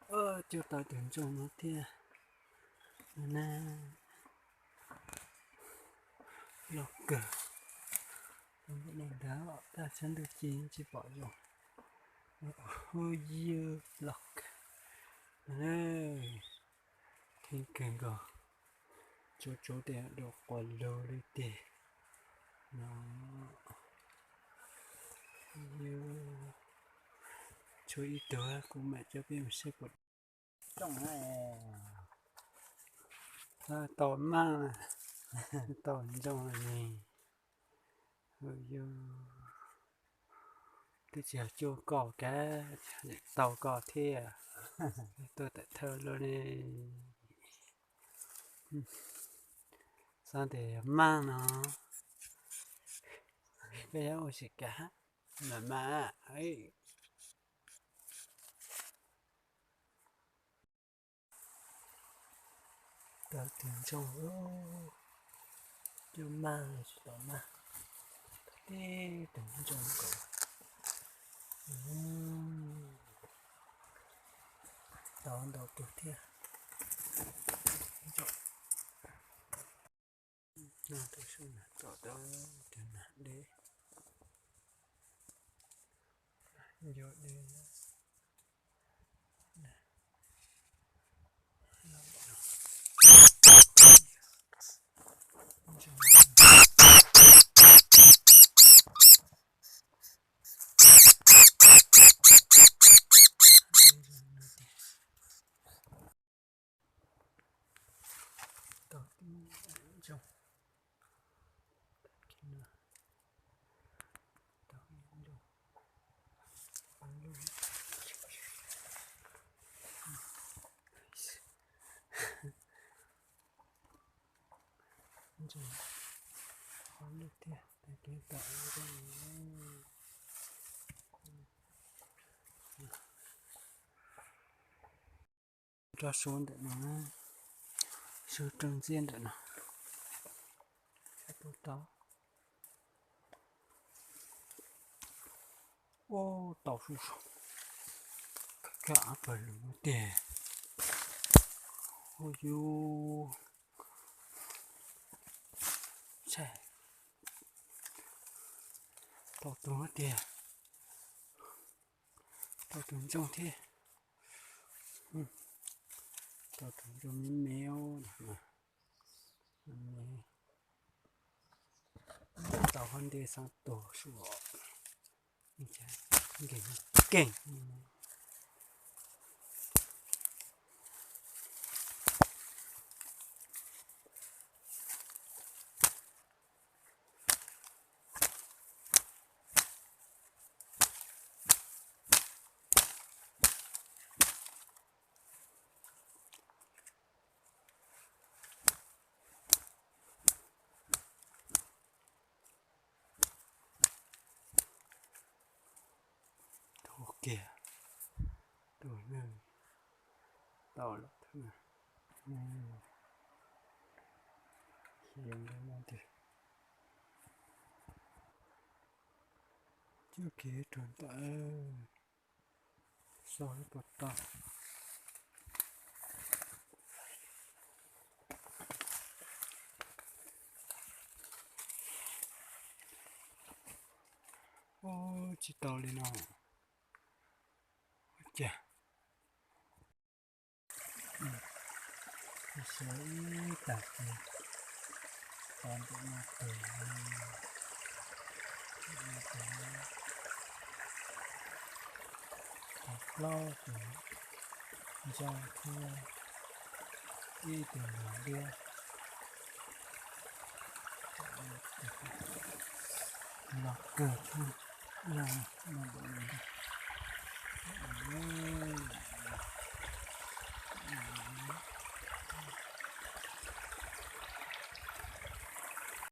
Cuab tau tus ntsoog no thiab na. Loj kawg. Npaj neeg nrad tag sab ntug ci tsis pom zoo. Hu yw loj kawg. Theej kawg nkaus. Tsuav tsuav tias dua quas lug li tiag no. Tshuav ib tug kuv mam coj peb mus saib puas tau maj, tau ntsoog ne. Hu yw, twb tsis yog cuab koj kav, tau koj thiab. Tuaj tawm thawj luaj ne. Xav tias maj no, koj yuav ua tsis kav mam mas. Tau tus ntsoog, cuab maj tsis tau maj, tib tug ntsoog kom tau ntau tug thiab. No tus sub na, tom tau tus nas deb, nco deb. Tau tib ntsoog, tau ib ntsoog, ntsoog, ob lub thiab, tag kis tom ntsoog. Rau suav ntawm no, suav rooj ntxiab ntawm no, saib puas tau. Ub, tau sub, kawg av pawg lug tiag. Ub yus, tau tus tiag, tau tus ntsoog thiab. Tau tus ntsoog me me, tau hov ntej xav tuag sua, nkeeg. Tus kiag, tus neeg tau lawm thiab na. Xyov yog leej twg coj kev rau ntawm, xyov puas tau. Ub, tsis tau li no. Ua cas xyov ib tag kis tau ntawm no tus, tau plaub tus ntsoog thiab ib tus nas liab. Los kawg thiab, no ntawm no